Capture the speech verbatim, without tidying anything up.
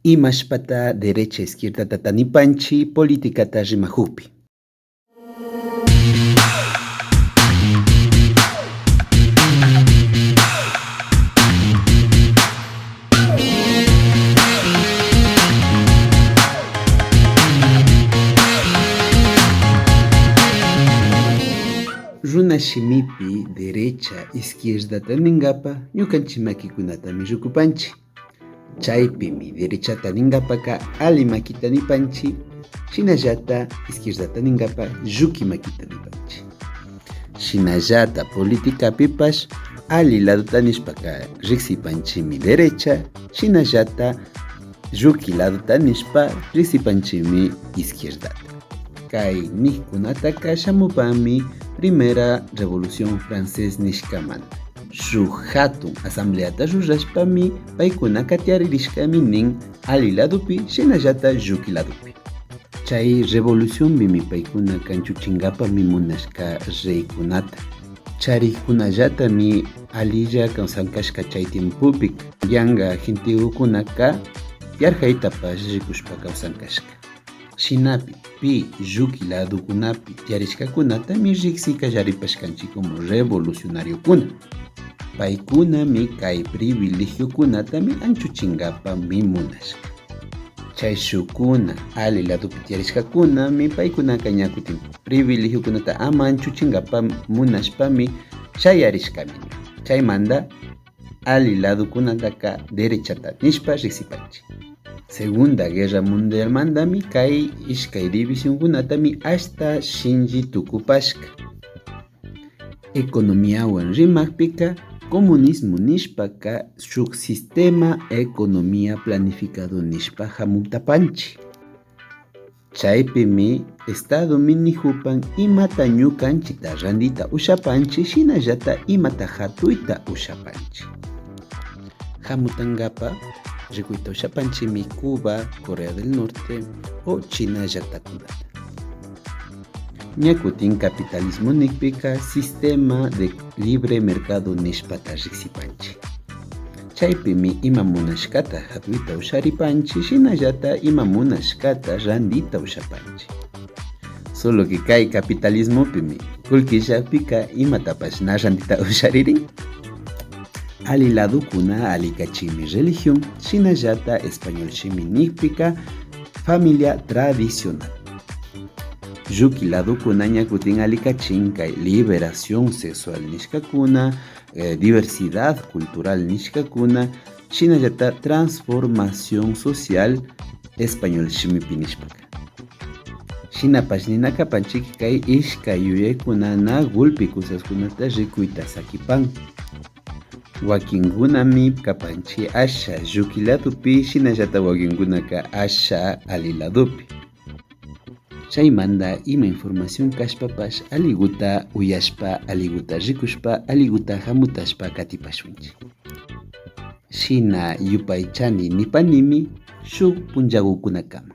Imashpata derecha izquierdata nipanchi politicata rimakukpi. Runa shimipi derecha izquierdata ninkapa ñukanchi makikunatami rikupanchi. Chaypimi derechata ninkapaka ali makita nipanchi, shinallata izquierdata ninkapa lluki makita nipanchi. Shinallata politicapipash ali ladota nishpaka riksipanchimi derecha, shinallata lluki ladota nishpa riksipanchimi izquierdata. Kay nikkunataka shamupanmi Primera Revolución Francés nishkamanta. Shuk hatun asambleata rurashpami paykunaka tiyaririshkami nin ali ladopi shinallata lluki ladopi. Chay revolucionpimi paykuna anchuchinkapami munashka reykunata. Charikkunallatami alilla kawsan kashka chay tiempopi, yanka gentekunaka yarkaytapash rikushpa kawsan kashka. Shinapi pi lluki ladokunapi tiyarishkakunatami riksi kallaripashkanchi como revolucionariokuna. Paykunami kay privilegiokunatami anchuchinkapami munashka. Chay shukkuna ali ladopi tiyarishkakunami paykunaka ña kutin privilegiokunata ama anchuchinkapa munashpami shayarishkami. Chaymanta ali ladokunataka derechata nishpa riksipanchi. Segunda Guerra Mundialmantami kay ishkay divisionkunatami ashta shinlli tukupashka. Economiawan rimakpika comunismo nishpaka shuk sistema economía planificado nishpa hamutapanchi. Chaypimi Estadomi nikupan imata ñukanchita randita ushapanchi shinallata imata hatuyta ushapanchi. Hamutankapa rikuyta ushapanchimi Cuba, Corea del Norte o China llaktakunata. Ña kutin capitalismo nikpika sistema de libre mercado nishpata riksipanchi. Chaypimi ima munashkata hatuyta usharipanchi shinallata ima munashkata randita ushapanchi. Solo que kay capitalismopimi kullki llakpika imatapash na randita usharirin. Ali ladokuna alikachinmi religión, shinallata español shimi nikpika familia tradicional. Lluki ladokuna ña kutin alikachin kay liberación sexual nishkakuna, eh, diversidad cultural nishkakuna, shinallata transformación social español shimipi nishpaka. Shinapash nina kapanchik kay ishkay yuyaykuna na gulpi cosaskunata rikuyta sakipan. Wakinkunami kapanchik asha lluki ladopi, shinallata wakinkunaka asha ali ladopi. Chaymanta ima información kashpapash aliguta uyashpa, aliguta rikushpa, aliguta hamutashpa katipashunchik. Shina yupaychani nipanimi shuk punllagukunakama.